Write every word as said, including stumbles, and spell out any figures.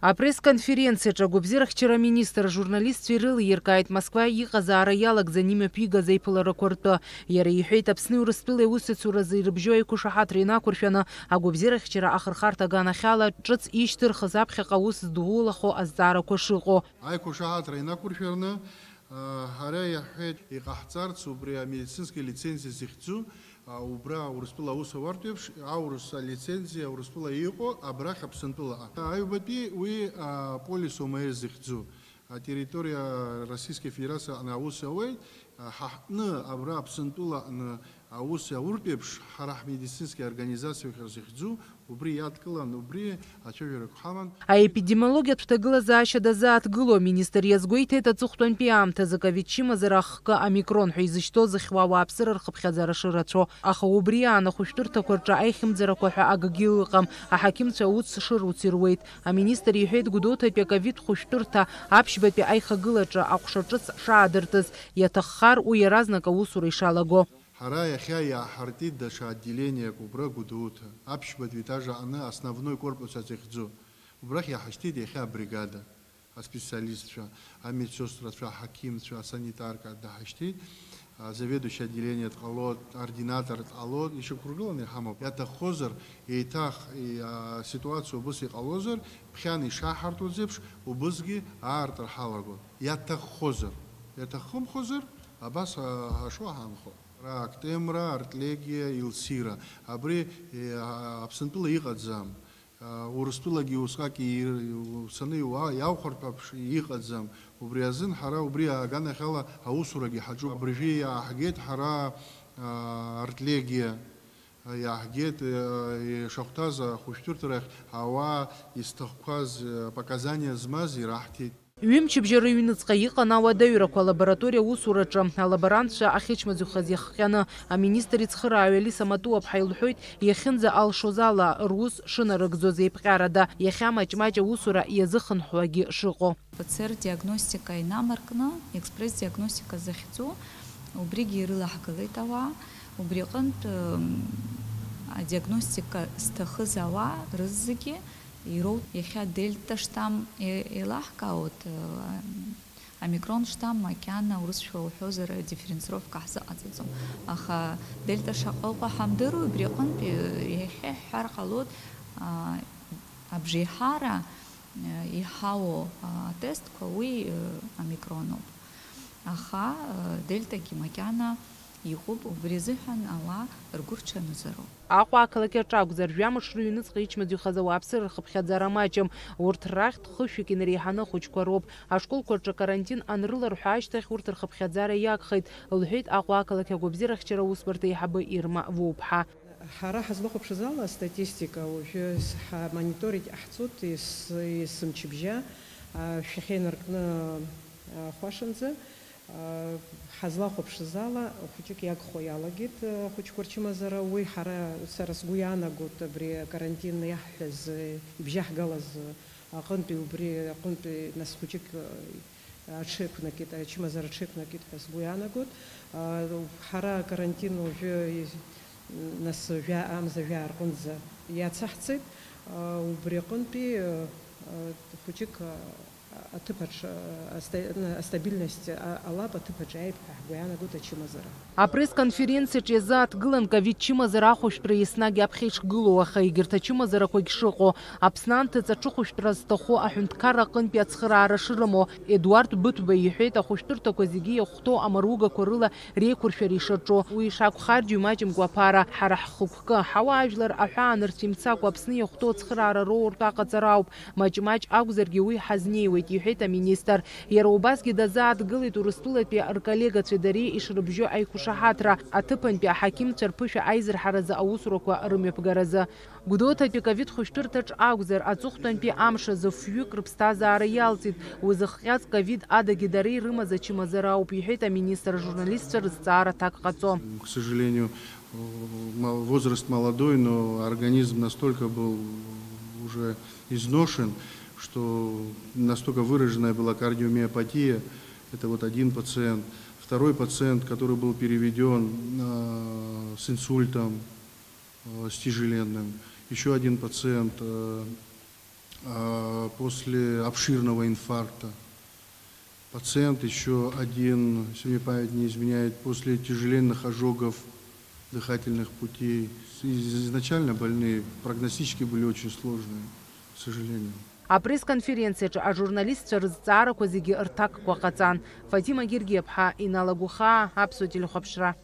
Апресс-конференциаҿы агәабзиарахьчара аминистр ажурналистцәа ирылаиркааит Москва иҟазаара иалагӡан имҩаԥигаз аиԥыларақәа ртәы. Иара иҳәеит, Аԥсни Урыстәылеи аусуцәа ирыбжьоу аиқәышаҳаҭра инақәыршәаны, агәабзиарахьчара ахырхарҭа аганахьала ҿыц ишьҭырхыз аԥхьаҟа аус здулахо азҵаарақәа шыҟоу. Аиқәышаҳаҭра инақәыршәарны, ҳара иаҳҳәеит, иҟаҳҵарц убри амедицинская лицензиа зыхьӡу, убра Урыстәыла аус ауартә еиԥш, аурыс алицензиа Урыстәыла иҟоу, абрахь Аԥсынтәыла. Аҩбатәи уи, полис ОМС зыхьӡу, атерриториа Российской Федерациа аҟны аус ауеит, ҳа ҳҟны абра Аԥсынтәыла аҟны аус ауртә еиԥш, ҳара ҳмедицинская организациа ҳәа зыхьӡу, убри иадкылан, убри ацәажәарақәа ҳаман. Аепидемиологиатә ҭагылазаашьа дазааҭгыло аминистр иазгәеиҭеит, аҵыхәтәантәи аамҭазы ковид чымазара ахкы омикрон ҳәа изышьҭоу зыхьуа ауааԥсыра рхыԥхьаӡара шырацәоу. Аха убри аан ахәышәтәырҭақәа рҿы аихьымӡарақәа ҳәа акгьы ыҟам, аҳақьымцәа аус шыруц ируеит. Аминистр иҳәеит, Гәдоуҭатәи аковид хәышәтәырҭа аԥшьбатәи аихагылаҿы аҟәша ҿыц шаадыртыз, иаҭаххар, уи иаразнак аусура ишалаго. Ҳара иахьа иааҳартит даҽа отделениак убра Гәдоуҭа, аԥшьбатәи етаж аҟны основной корпус азыхьӡу. Убрахь иааҳашьҭит иахьа абригада, аспециалистцәа, амедсестрацәа, аҳақьымцәа, асанитарка даҳашьҭит, а, заведующий отделение дҟалоит, ординатор дҟалоит, ишьақәыргыланы иҳамоуп. Иаҭаххозар, еиҭах, и, а, ситуациа убыс иҟалозар, ԥхьан ишаҳарҭоз еиԥш, убысгьы аартра ҳалагон. Иаҭаххозар, иаҭахымхозар, абас, а, ҳашо ҳаанхо. Актемра, Артлегиа, Илсира. Абри, е, а, Аԥсынтәыла иҟаӡам. А, Урыстәылагьы усҟак ир-, уцаны иуа-, иаухәартә ҳәа ԥш-, иҟаӡам. Убри азын ҳара убри аганахьала аусурагьы ҳаҿуп. Абыржәы иааҳгеит ҳара, а, Артлегиа, а, иааҳгеит, а, ишахәҭаз ахәышәтәырҭарахь ауаа изҭахқәаз, а, показаниа змаз ираҳҭеит. Ҩымчыбжьа рыҩныҵҟа иҟан ауадаҩрақәа алабораториа аусураҿы, алаборантцәа ахьычмазаҩхаз иахҟьаны. Аминистр ицхырааҩ Алиса Матуаԥҳа илҳәоит, иахьынӡа алшоз ала рус шынарыгӡоз еиԥҟьарада, иахьа маҷ-маҷ аусура иазыхынҳәуагьы шыҟоу. П Ц Р диагностика инамаркны, экспресс-диагностика захьӡу, убригьы ирылаҳгалеит ауаа. Убри аҟынтә, м, адиагностика зҭахыз ауаа рызегьы ироуп. Иахьа дельта штамм е-, еилаҳкаауеит, э, омикрон штамм макьана урысшәа уҳәозар, дифференцировка ҳзыҟаҵаӡом. Аха дельта шаҟа ыҟоу ҳамдыруеи, убри аҟынтә, э, иахьа иҳәар ҟалоит, а, абжеиҳара, э, иҳауоу, а, атестқәа уи, э, омикроноуп. Аха, э, дельтагьы макьана иҟоуп, убри азыҳәан ауаа ргәы рҽанызароуп. Аҟәа ақалақь аҿы акәзар, жәамш рыҩныҵҟа ичмазаҩхаз ауааԥсыра рхыԥхьаӡара маҷым. Урҭ рахьтә хышәҩык инареиҳаны ахәыҷқәа роуп. Ашколқәа рҿы акарантин анрыларҳәа ашьҭахь урҭ рхыԥхьаӡара иагхеит, лҳәеит Аҟәа ақалақь агәабзиарахьчара аусбарҭа аиҳабы Ирма Вуԥҳа. Ҳара ҳазлахәаԥшыз ала, астатистика уажәы с-, ҳамониторинг ҟаҳҵоит ес-, есымчыбжьа, а, шәахьа инаркны, а, хәашанӡа. Ҳазлахәаԥшыз ала, хәыҷык иагхо иалагеит ахәыҷқәа рчымазара. Уи ҳара, сара сгәы иаанагоит, абри акарантин иаҳҳәаз, ибжьаҳгалаз аҟынтәи, убри аҟынтәи, нас, хәыҷык аҽеиқәнакит, ачымазара аҽеиқәнакит ҳәа сгәы иаанагоит. Ҳара акарантин уажәы, нас, жәа-, амза жәаа рҟынӡа иацаҳҵеит. Убри аҟынтәи хәыҷык аҭыԥаҿ, аста-, астабильность, а, ҟалап, аҭыԥаҿ иааип ҳәа ҳгәы иаанагоит ачымазара. Апресс-конференциаҿ иазааҭгылан ковид чымазара ахәышәтәра еснагь аԥхьа ишгылоу, аха егьырҭ ачымазарақәагь шыҟоу. Аԥсны анҭыҵ аҽыхәышәтәра зҭаху аҳәынҭқарра аҟынтәи ацхыраара шырымоу Едуард Быҭәба иҳәеит, ахәышәтәырҭақәа зегьы иахәҭоу амаругақәа рыла реиқәыршәара ишаҿу. Уи ишакәхаргьы, маҷымкәа аԥара ҳара ҳхықәкы, ҳауаажәлар аҳәаанырцә имцакәа Аԥсны иахәҭоу ацхыраара роуртә аҟаҵара ауп. Маҷ-маҷ акәзаргьы уи ҳазнеиуеит, иҳәеит аминистр. Иара убасгьы дазааҭгылеит Урыстәылатәи рколлегацәеи дареи ишрыбжьоу аиқәшаҳаҭра, аҭыԥантәи аҳақьымцәа рԥышәа аизырҳаразы аусурақәа рымҩаԥгаразы. Гәдоуҭатәи ковид хәышәтәырҭаҿ акәзар, аҵыхәтәантәи амш азы фҩык рыԥсҭазаара иалҵит. Уи зыхҟьаз ковид адагьы дара ирымаз ачымазара ауп, иҳәеит аминистр ажурналистцәа рызҵаара аҭак ҟаҵо. К сожалению, мал-, возраст молодой, но организм настолько был уже изношен, что настолько выраженная была кардиомиопатия. Это вот один пациент. Второй пациент, который был переведён, э, с инсультом, э, с тяжеленным. Ещё один пациент, э, э, После обширного инфаркта пациент еще один, если мне память не изменяет, после тяжеленных ожогов дыхательных путей. Изначально больные прогностически были очень сложные, к сожалению. Апресс-конференциаҿы ажурналистцәа рызҵаарақәа зегьы рҭакқәа ҟаҵан. Фатима Гергиаԥҳа, Инал Агәхаа, Аԥсуа телехәаԥшра.